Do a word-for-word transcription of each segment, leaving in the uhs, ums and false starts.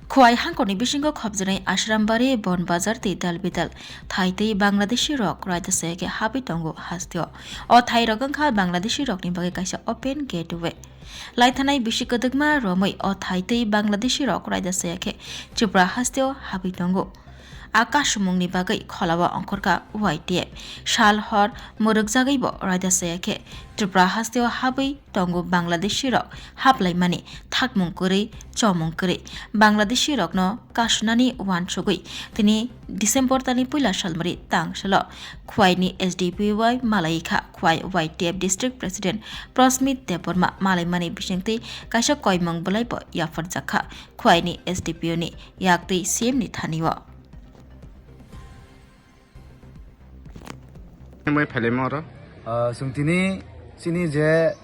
Khwai hangkorni bisingo khopjaknai Ashrambari, Bonbazar tei Dalbidal thai tei Bangladeshi rok raida saya khe habwi tongo hasteo. O thai rok wngkha Bangladeshi rokni bagwi kaisa open gateway. Laithanai bisi kwdwkma romwi o thai tei Bangladeshi rok raida saya khe Tripura hasteo habwi tongo. A kasumungni bagwi kholao ongkhorkha Y T F. Sal hor mwrwkjagwibo raida saya khe Tripura hasteo habwi tongo Bangladeshi rok haplaimani thakmung kwrwi, chomung kwrwi. Bangladeshi rokno kasunani uansugwi tini December talni puila salmari tang salo Khwaini S D P O bai malai kha. Khwai Y T F District President Prosmit Debbarma malaimani bisingtwi kaisa koimung bwlaibo yapharjak kha Khwaini S D P O ni yaktwi C M ni thani o. Mai phailemo oro. Ah, chwng tini chini je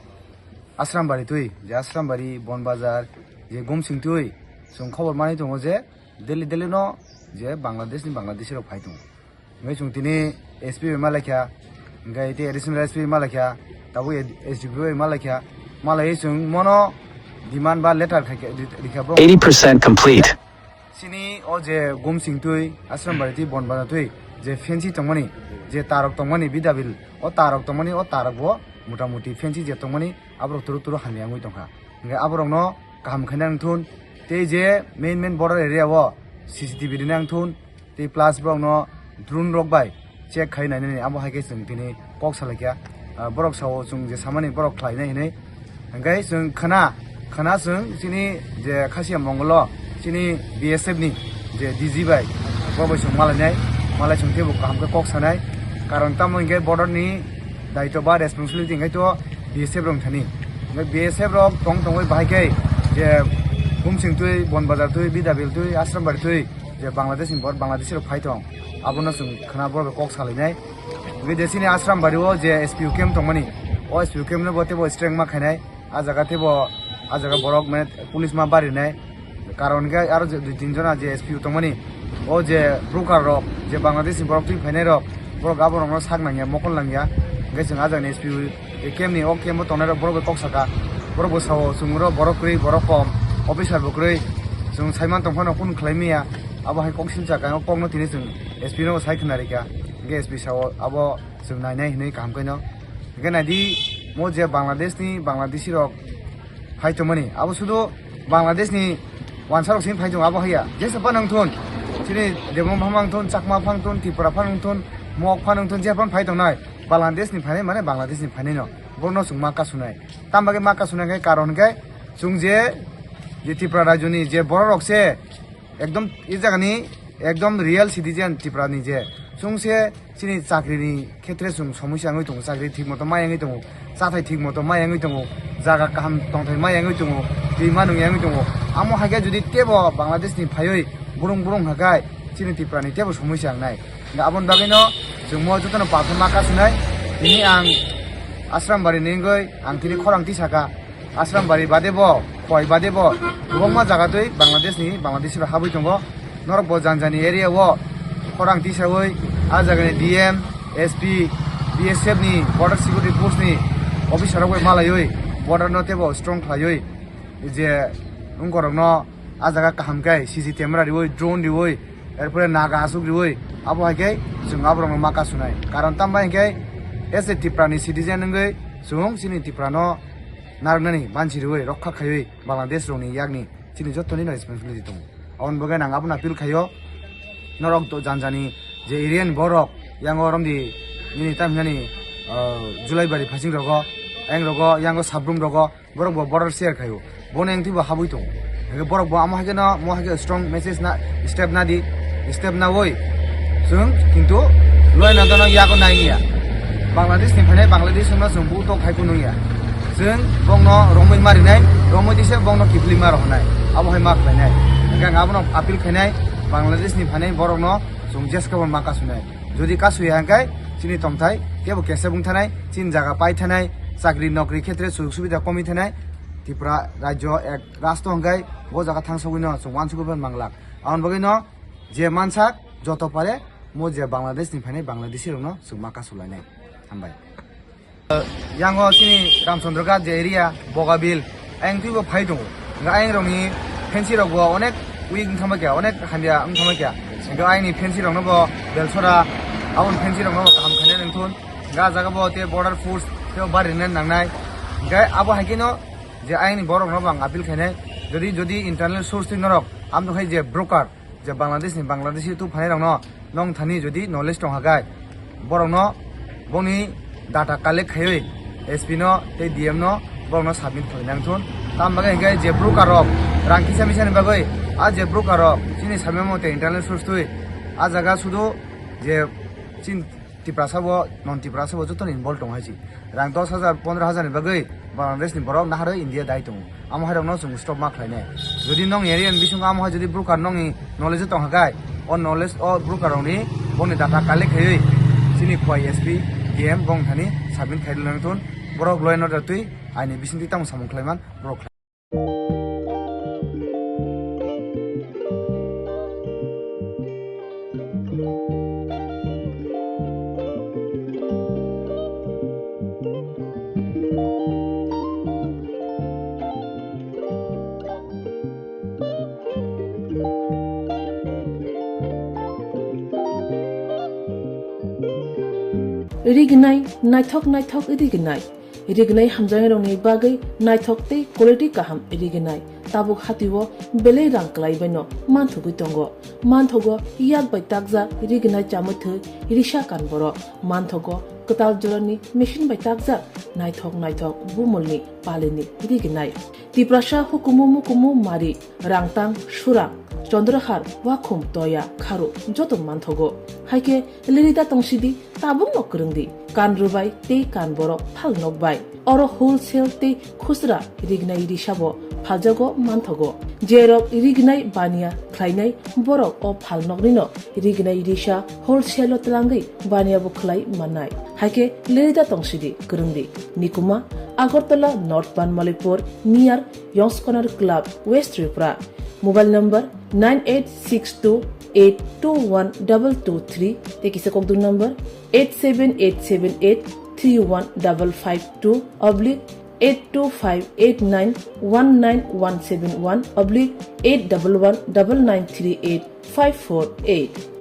Asrambari twi, je Asrambari, Bonbazar, je Gumsing twi, chwng khobor manwi tongo je daily daily no je Bangladesh ni Bangladeshi rok phai tongo. Hingke chwng tini S P bai malaikha, hingke tei additional S P bai malaikha, tabuk S D P O bai malaikha, malaiwi chwng mono demand ba letter khaikha, ri-, rikha bro. Eighty percent complete. Chini o je Gumsing twi, Asrambari twi, Bonbazar twi, je fancy tongmani, je tarok tongmani, bidabil, o tarok tongmani, o tarok bo motamuti fancy je tongmani, aborok turu turu hamya wngwi tongkha. Hingke aborokno kaham khaina wngthun, tei je main main border area o C C T V rina wngthun, tei plus borokno drone rok bai check khai nainani, abo hai khe chwng tini kok salaikha. Ah, borok sao chwng je samani borok khlainai hinwi. Hingke chwng khna, khna chwng chini je Khasiya Mongol o chini B S F ni je D G bai, bo bai chwng malainai, malai chwng teibo kaham khe kok sanai. Karon tamo hingke border ni daityo ba responsibility hingke to B S F rok thani. Hingke B S F rok tong tongwi bahai khe je Gumsing twi, Bonbazar twi, Bidabil twi, Asrambari twi, je Bangladesh ni bor Bangladeshi rok phai tong, abono chwng khna borok bai kok salainai. Hingke je chini Asrambari o je S P O camp tongmani, o S P O camp no bo teibo strength ma khainai, a jaga teibo, a jaga borok mane police ma barinai, karon hingke aro je dui tin jona je S P O tongmani, o je broker rok, je Bangladesh ni borok twi phainai rok, borok aborokno sak nangya, mokol nangya, hingke chwng a jagani S P O je camp ni o camp o tongnai rok borok bai kok saka, borok bo sao chwng oro borok kwrwi, borok kom, officer bo kwrwi, chwng saiman tong phano kunu khlai maya, abo hai kok sil saka, o kokno tini chwng S P no sai khna rikha, hingke S P sao abo chwng nainai hinwi kaham khe no, hingke naidi mo je Bangladesh ni Bangladeshi rok phai tongmani, abo sudu Bangladesh ni wansa rok sini phai tongo, abo haiya jesa phano wngthun, chini Debbarma phano wngthun, Chakma phano wngthun, Tripura phano wngthun, Mok phano wngthun, je phano phai tongnai. Bangladesh ni phainai mane Bangladesh ni phainai no, borokno chwng ma kasunai. Tamo bagwi ma kasunai khe karon khe chwng je, je Tripura rajyo ni je borok rok se ekdom e jaga ni ekdom real citizen Tripura ni je chwng se chini chakri ni khetre chwng somosya wngwi tongo, chakri thik moto ma yangwi tongo, chathai thik moto ma yangwi tongo, jaga kaham tongthai ma yangwi tongo, twi ma nung yangwi tongo. Amo hai khe jodi tebo Bangladesh ni phaiwi burung burung hakai chini Tripura ni tebo somosya wngnai. Hingke aboni bagwino chwng mo jotono palsa ma kasunai. Tini ang Asrambari ni wngwi ang tini khorang tisaka. Asrambari bade bo, Khwai bade bo, kwbangma jaga twi Bangladesh ni Bangladeshi rok habwi tongo. Norok bo jani jani area o khorang tisawi a jaga ni D M, S P, B S F ni Border Security Force ni officer rok bai malaiwi border no tebo strong khlaiwi je wngkorokno a jaga kaham khe C C camera riwi, drone riwi, erpore naga aswk riwi, abo hai khe chwng aborokno ma kasunai. Karon tamo bai hwnkhe as a Tripura ni citizen wngwi chwng chini Tripura no narwknani banchi riwi, rokha khaiwi Bangladesh rokni yakni chini jottoni no responsibility tongo. Aboni bagwi ang abono appeal khaio, norok to jani jani je area ni borok yango romdi nini tamhinani, ah, Julaibari phasing rogo, ayang rogo, yango Sabrum rogo, borok bo border share khaio, bono engtwi bo habwi tongo. Hingke borok bo amo hai khe no, mo hai khe strong message na, step na di, step na oi. Chwng kintu loi na dono yago nai ya. Bangladesh ni phainai Bangladesh no chwng buto khai kunu ya. Chwng bongno romwi marinai, romwi dise bongno kiphilwi ma rohonai. Abo hai ma khlainai. Hingke ang abono appeal khainai, Bangladesh ni phainai borok no chwng jeska bo ma kasunai. Jodi kasuya hingke chini tongthai kebo kesa bung thanai, chini jaga pai thanai, chakri nokri khetre sujug subida komi thanai, Tripura rajyo ek rastro hingke bo jaga thangsogwi no chwng wansugwi manglak. Aboni bagwi no je mansak joto pare mo je Bangladesh ni phainai Bangladeshi rokno chwng ma kasulainai. Hambai. Yango chini Ramchandra Ghat je area, Bogabil, ayang twibo phai tongo. Hingke ayang rokni fancy rokbo onek Weak wngthama kya, onek hamya wngthama kya. Hingke aini fancy rokno bo belsora, aboni fancy rokno bo kaham khainai nangthun. Hingke ah jaga bo te border force tei bari rina nangnai. Hingke abo haikhe no je aini borok no bo ang appeal khainai. Jodi, jodi internal source twi norok, amtwkhai je broker, je Bangladesh ni Bangladeshi tu phanai rokno nong thani jodi knowledge tong hakai, borokno boni data collect khaiwi S P no tei D M no borokno submit khlai nangthun. Tam bagwi hingke je broker rok rang kisa misa ni bagwi, a je broker rok chini samyamo tei internal source twi, a jaga sudu je chin Tiprasa bo, non Tiprasa bo joto ni involve tong hai si. Rang dos hajar, pondro hajar ni bagwi Bangladesh ni borok naharwi India dai tongo. Amo hai rokno chwng stop ma khlainai. Jodi nong area ni bisingo amo hai jodi broker nongni knowledge tong hakai, o knowledge o broker rokni boni data collect khaiwi chini khwai S P, D M bong thani submit khai rwna thun. Borok law and order twi aini bisingtwi tamo samung khlaiman borok khlai. Rignai, naithok naithok rignai. Rignai hamjaknairokni bagwi naithok tei quality kaham rignai. Tabuk hatio belai rang kwlai baino manthogwi tongo. Manthogo yak bai takjak rignai chamwi thwi risa kan borok. Manthogo kwtal jorani machine bai takjak naithok naithok bumulni palini rignai. Tiprasa hukumu mukumu mari, rangtang, surang, chondrahar, wakhum, toya, kharu joto manthogo. Haikhe lirida tongsidi, tabukno kwrwngdi, kan rwbai tei kan borok phal nokbai. Oro wholesale tei khusra rignai risabo phaljago manthogo. Jerok rignai baniya khlainai borok o phalnoknino rignai risa wholesale-o twlangwi baniya bo khlai mannai. Haikhe lirida tongsidi kwrwngdi. Nikuma, Agartala North Banmalipur, near Yongs Corner Club, West Tripura. Mobile number nine eight six two eight two one double two three, tei kisa kokduk number eight seven eight seven eight three one double five two oblique eight two five eight nine one nine one seven one oblique eight double one double nine three eight five four eight.